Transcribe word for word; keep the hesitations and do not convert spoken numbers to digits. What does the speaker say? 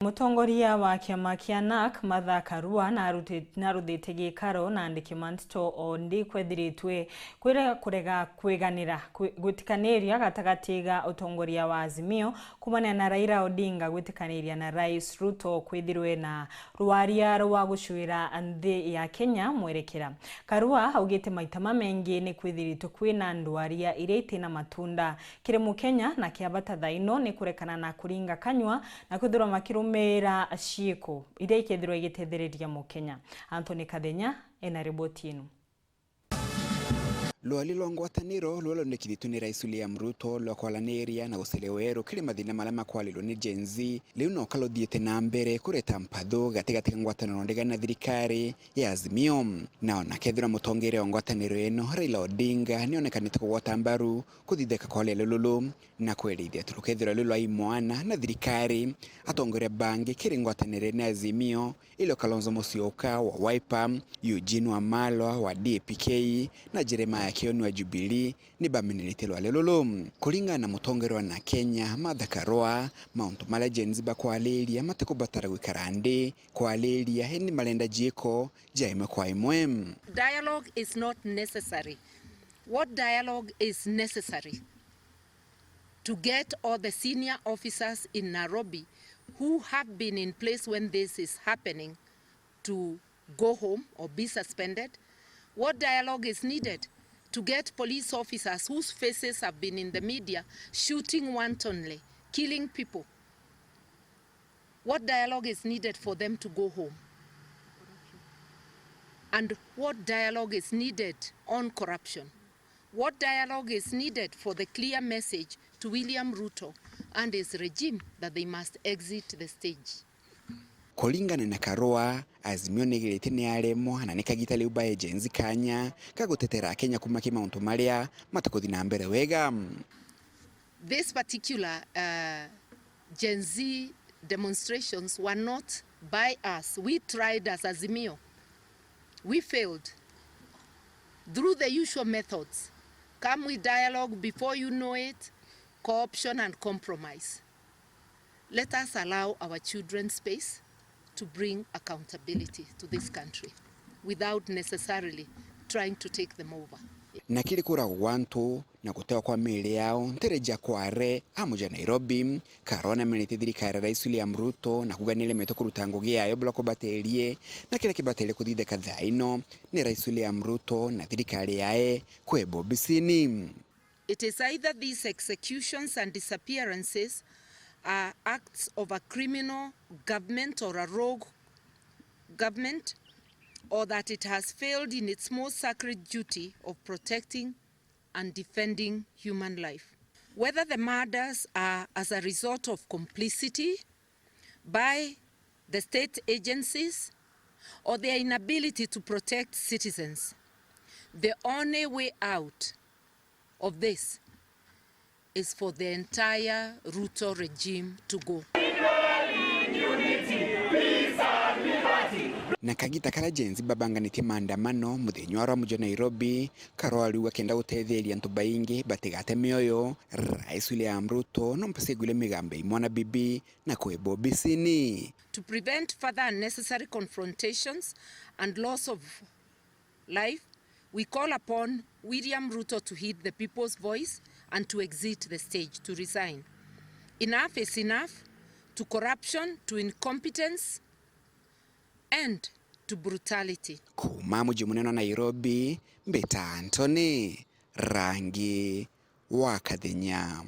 Mutongoria wa kiama kia NARC, Martha Karua, naruti-, naruthite gikaro na andiki ma nteto o ndi kwethiritwe kwira kurega kwiganira kwi-, gwitikaniria gatagati ga utongoria wa Azimio kumania na Raila Odinga gwitikaniria na Rais Ruto kwithirwe na rwaria rwa gucuira nthi ya Kenya mwerekera. Karua augite maita mamaingi ni kwithiritwe kwina ndwaria iria itina matunda kiri Mukenya, na kia bata thaino ni kurekana na kuringa kanyua na kwithirwa makirumira ciiko iria ikethirwa igitethereria Mukenya. Anthony Kathenya ena riboti ino. Rwari rwa ngwataniro ruria rwonekithitue ni Rais William Ruto rwa kwaraniria na gucerewe rukiri mathina maria makwarirwe ni Gen Z, riu noka ruthiite na mbere kureta mpathu gatigati ka ngwataniro ndega na thirikari ya Azimio. Na ona kethirwa mutongeria wa ngwataniro ino, Raila Odinga, nionekanite kugwata mbaru kuthithika kwa rwari ruru na kwerithia ati rukethirwa rwi rwa imwana na thirikari, atongoria bangi kiri ngwataniro ni Azimio, ilo Kalonzo Musyoka wa Wiper, Eugene Wamalwa wa D A P K na Jeremiah Kioni wa Jubilee ni bameneretie rwari ruru. Kuringana na mutongeria wa NARC Kenya, Martha Karua, mauntu maria Gen Z bakwariria matikubatara gwikara nthi kwariria, indi marenda ciiko ja imwe kwa imwe. Dialogue is not necessary. What dialogue is necessary to get all the senior officers in Nairobi who have been in place when this is happening to go home or be suspended? What dialogue is needed to get police officers whose faces have been in the media shooting wantonly, killing people? What dialogue is needed for them to go home? And what dialogue is needed on corruption? What dialogue is needed for the clear message to William Ruto and his regime that they must exit the stage? Kuringana na Karua, Azimio nigiritie ni aremwa na ni kagita riu bae Gen Z kanya ka gutetera Akenya kuma ki mauntu maria matikuthi na mbere wega. This particular, uh, Gen Z demonstrations were not by us. We tried as Azimio. We failed. Through the usual methods, come with dialogue, before you know it, co-option and compromise. Let us allow our children space to bring accountability to this country without necessarily trying to take them over. Na kiri kuragwa gwa antu na gutewa kwa miiri yao ntere ja Kware amuja Nairobi, Karua namenetie thirikari ya Rais William Ruto na kuuga niremetwe kuruta ngugi yayo buria kubatirie, na kiria kibatirie kuthithika thaa ino ni Rais William Ruto na thirikari yae kwebwa obisini. It is either these executions and disappearances are acts of a criminal government or a rogue government, or that it has failed in its most sacred duty of protecting and defending human life. Whether the murders are as a result of complicity by the state agencies or their inability to protect citizens, the only way out of this is for the entire Ruto regime to go. Na kagita karia Gen Z babanganitie maandamano muthenya wa rwamujo Nairobi, Karua ariuga kenda gutetheria antu baingi batigate mioyo, Rais William Ruto no mpesa aiguire migambo ya imwana bibi na kwebwa obisini. To prevent further unnecessary confrontations and loss of life, we call upon William Ruto to heed the people's voice and to exit the stage, to resign. Enough is enough to corruption, to incompetence, and to brutality. Kuuma muji munene wa Nairobi, mbita Anthony Rangi wa Kathenya.